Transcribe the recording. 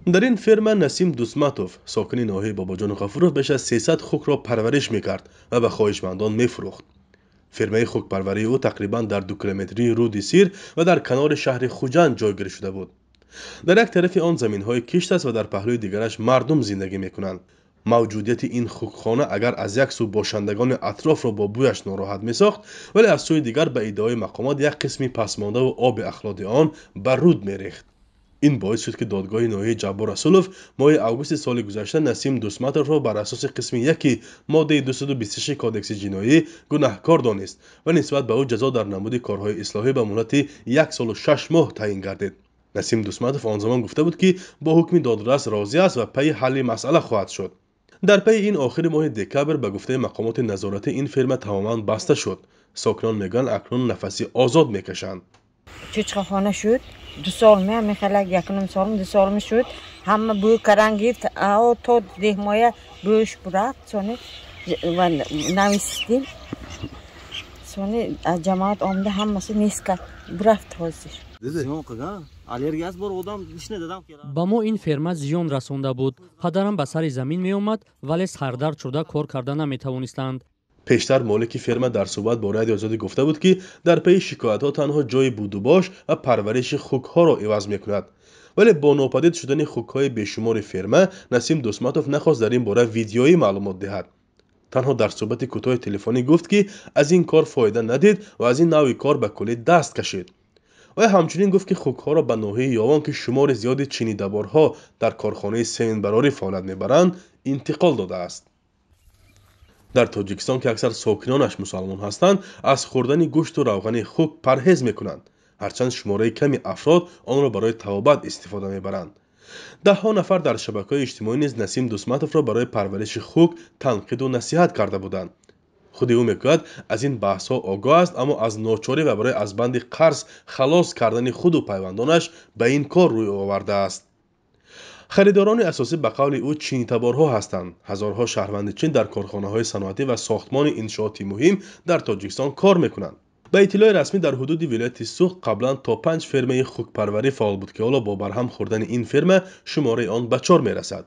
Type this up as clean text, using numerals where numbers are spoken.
Дар ин ферма Насим Дусматов, сокини ноҳияи Бобоҷон Ғафуров, беш аз 300 хукро парвариш мекард ва ба хоҳишмандон мефурӯхт. Фермаи хукпарварии ӯ тақрибан дар 2 километрии рӯди Сир ва дар канори шаҳри Хуҷанд ҷойгир шуда буд. Дар як тарафи он заминҳои кишт аст ва дар паҳлӯи дигараш мардум зиндагӣ мекунанд. Мавҷудияти ин хукхона агар аз як сӯ бошандагони атрофро бо бӯяш нороҳат месохт, вале аз сӯи дигар, ба иддаои мақомот, як қисми пасмондаву оби ахлоти он ба руд мерехт. Ин боис шуд, ки додгоҳи ноҳияи Ҷаббор Расулов моҳи августи соли гузашта Насим Дусматовро бар асоси қисми яки моддаи 226 Кодекси ҷиноӣ гунаҳкор донист ва нисбат ба ӯ ҷазо дар намуди корҳои ислоҳӣ ба муҳлати 1 солу 6 моҳ таъин гардид. Насим Дусматов он замон гуфта буд, ки бо ҳукми додрас розӣ аст ва пайи ҳалли масъала хоҳад шуд. Дар пайи ин охири моҳи декабр, ба гуфтаи мақомоти назоратӣ, ин ферма тамоман баста шуд. Сокинон мегӯянд, акнун нафаси озод мекашанд. Чӯчқахона шуд, 2 сол мехалак, 1,5 солми, 2 солми шуд. Ҳама бӯй каран гирифт, то деҳмоя бӯш бурафт. Сони навистим, сони ҷамоат омда, ҳамаси нест кард, бурафт ҳозир. Зиён қилgan, аллергияsi bor odam ishni dadam keladi. Ба мо ин ферма зиён расонда буд. Падарам ба сари замин меомад, вале сардард шуда кор карда наметавонистанд. Пештар молики ферма дар суҳбат бо Радиои Озодӣ гуфта буд, ки дар пайи шикоятҳо танҳо ҷойи будубош ва парвариши хукҳоро иваз мекунад. Вале бо нопадид шудани хукҳои бешумори ферма, Насим Дусматов нахост дар ин бора видеоӣ маълумот диҳад. Танҳо дар суҳбати кӯтоҳи телефонӣ гуфт, ки аз ин кор фоида надид ва аз ин навъи кор ба куллӣ даст кашид. Вай ҳамчунин гуфт, ки хукҳоро ба ноҳияи Ёвон, ки шумори зиёди чинидаборҳо дар корхонаи сементбарорӣ фаъолият мебаранд, интиқол додааст. Дар Тоҷикистон, ки аксар сокинонаш мусалмон ҳастанд, аз хӯрдани гӯшту равғани хук парҳез мекунанд, ҳарчанд шумораи ками афрод онро барои табобат истифода мебаранд. Даҳҳо нафар дар шабакаҳои иҷтимоӣ низ Насим Дусматовро барои парвариши хук танқиду насиҳат карда буданд. Худи ӯ мегӯяд, аз ин баҳсҳо огоҳ аст, аммо аз ночорӣ ва барои аз банди қарз халос кардани худу пайвандонаш ба ин кор рӯй овардааст. Харидорони асосӣ, ба қавли ӯ, чинитаборҳо ҳастанд. Ҳазорҳо шаҳрванди Чин дар корхонаҳои саноатӣ ва сохтмони иншооти муҳим дар Тоҷикистон кор мекунанд. Ба иттилои расмӣ, дар ҳудуди вилояти Суғд қаблан то панҷ фермаи хукпарварӣ фаъол буд, ки ҳоло бо барҳам хӯрдани ин ферма шумораи он ба чор мерасад.